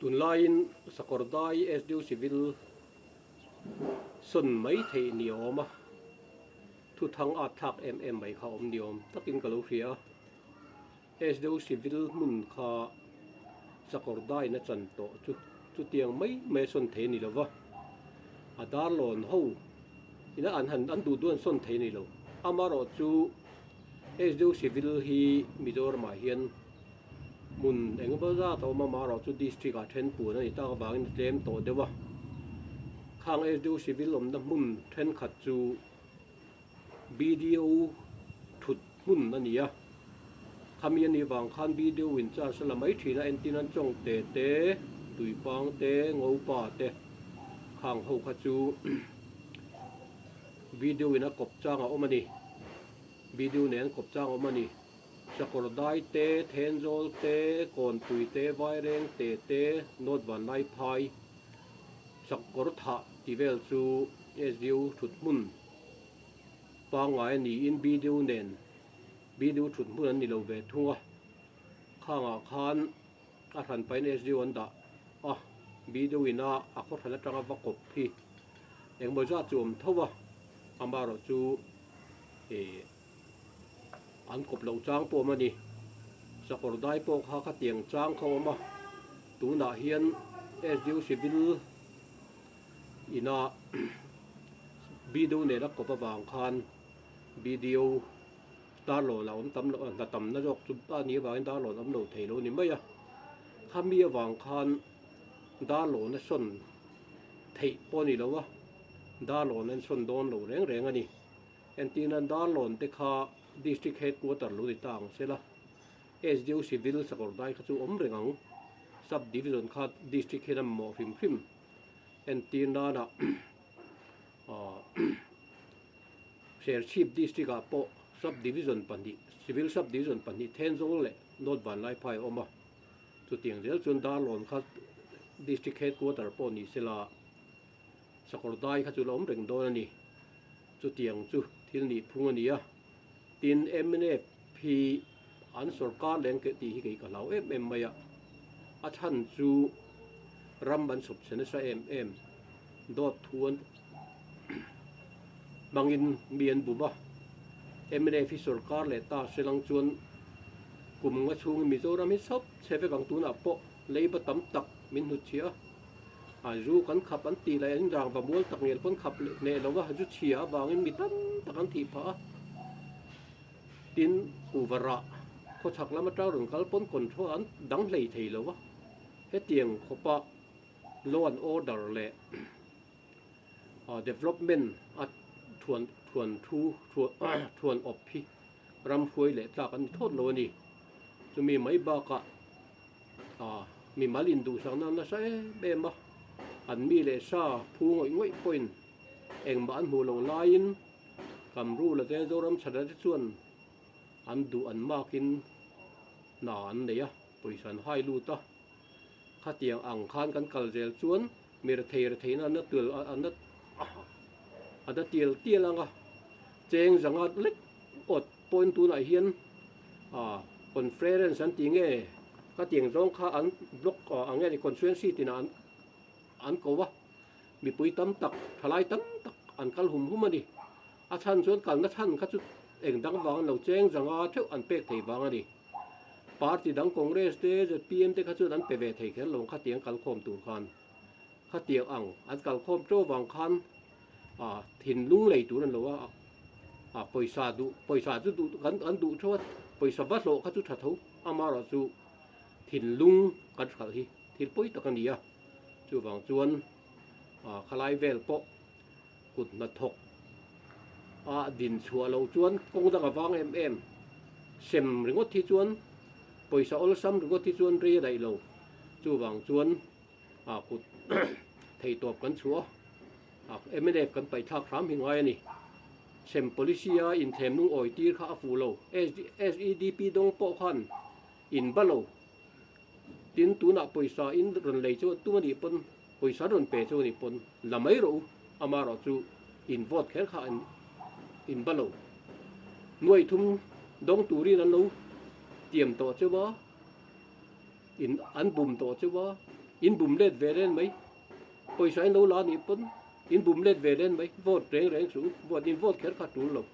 Tunlaiin Sakawrdai SDO Civil sawn mai theih ni awm a, thuthang at thlak em em mai kha awm ni awm takin ka lo hria a. SDO Civil hmun kha Sakawrdaiin a chan tawh chu chutiang mai mai a sawn thei a ni lo va, a darlawn ho ina an han an duh duh an sawn thei a ni lo. Amaherawhchu SDO Civil hi Mizoramah hian Hmun engemaw zat a awm a, amaherawhchu district ah then pun a ni tak avangin a tlem tawh deuh a. Khang SDO Civil awmna hmun thenkhat chu BDO thut hmun a ni a. Khami a nih vang khan BDO in charge a la mai thin a, entin an chawngte te, tuipang te, ngopa te khang ho kha chu BDO in a kawp chang a awm a ni. BDO nen an kawp chang a awm a ni. Sakawr dai te, Thenzawl te, Kawnpui te, Vaireng te te, North Vanlaiphai, Sakawr thah tih vel chu SDO thut hmun pangngai a niin BDO nen BDO thut hmun an ni lo ve thung a, khangah khan a hran pahin SDO an dah a, BDO ina a khaw hran atanga va kawp hi engmaw zat chu awm tho a, amaherawhchu ih. An kawp loh chang pawh awm a ni. Sakawr dai pawh kha khatiang chang kha awm a, tunah hian SDO Civil ina BDO nena kawp avang khan BDO darlawn a awm tam loh a, hna tamna zawk chu a nih avangin darlawn a awm lo thei lo ni mai a. Khami avang khan darlawn a sawn theih pawh a ni lo a, darlawn an sawn dawn lo reng reng a ni. Entirna Darlawn te kha District Headquarter lo ni ta ang sela, SDO Civil Sakawrdai kha chu awm reng ang. Sub Division kha District hian a mamawh hrim hrim. Entir nana Serchhip District ah pawh Sub Division pahnih, Civil Sub Division pahnih Thenzawl leh North Vanlaiphai a awm a. Chutiang zel chuan Darlawn kha District Headquarter pawh ni sela, Sakawrdai kha chu la awm reng dawn a ni. Chutiang chu thil nih phung a ni a, tin mnf hi an sorkar leng keh tih hi kei ka hlau em em mai a, a chhan chu ram an sawp chhe nasa em em, dawt thu an hmangin mi an bum a, mnf hi sorkar leh ta se lang chuan kum nga chhungin Mizoram hi sawp chhe vek ang tunah pawh leiba tam tak min hnutchhiah a. A zu kan khap an tih leh an rang va mual tak ngial pawn khap leh hneh lo a, zu chhia avangin mi tam tak an thih phah a. Tin, kuhva rah khawchhak lam atang rawn kal pawn control an dang hlei thei lo a. Hetiang khawpa law and order leh development a thuan thuan thu thuan awp hi ram hruai leh tlak an ni thawt lo a ni. Chumi mai bakah. A mimal induhsakna nasa em em a, an mi leh sa phu ngawih ngawih pawhin engmah an hmuh loh laiin Kamrula te Zoram chhana te chuan an duh an makin hna an nei a, pawisa an hai lut a. Khatiang ang khan kan kal zel chuan mi rethei retheihna an la tual an la an la tial tial ang a, cheng zanga lek awt pawhin tunah hian Conference an ti nge ka tiang zawng kha an block ang nge ni constituency tinah an an ko a, mipui tam tak thalai tam tak an kal hum hum a ni. A chhan chuan kalna chhan kha chu eng dang vang an lo cheng zanga theuh an pek thei vang a ni. Party dang Congress te zpm te kha chuan an pe ve thei kher lo ang khatiang kalkhawm tur khan. Khatiang ang an kalkhawm teuh vang khan thinlung lei tur an lo a, a pawisa duh pawisa chu duh kan an duh theuh a, pawisa va hlawh kha chu tha tho amaherawh chu thinlung kan hralh hi thil pawi tak a ni a, chuvang chuan khalai vel pawh kut hnathawk a din chhuah loh chuan kawng dang a vang em em, sem ringawt hi chuan pawisa awlsam ringawt hi chuan rei a daih lo, chuvang chuan. A kut thei tawp kan chhuah a, mnf kan paih thlak hram hi ngai a ni. Sem policy a inthlem lungawi tir kha a fuh lo. SEDP dawng pawh khan in ba lo. Tin, tunah pawisa in rawn lei chu tum a nih pawn, pawisa an rawn pe chu a nih pawn la mai rawh u, amaherawhchu in vote kher kha in ba lo. Nuai thum dawng turin an lo tiam tawh cheu a. In an bum tawh cheu a, In bum let ve ren mai. Pawisa in lo la nih pawn in bum let ve ren mai. Vote reng reng suh u. Vote in vote kher kha tul lo.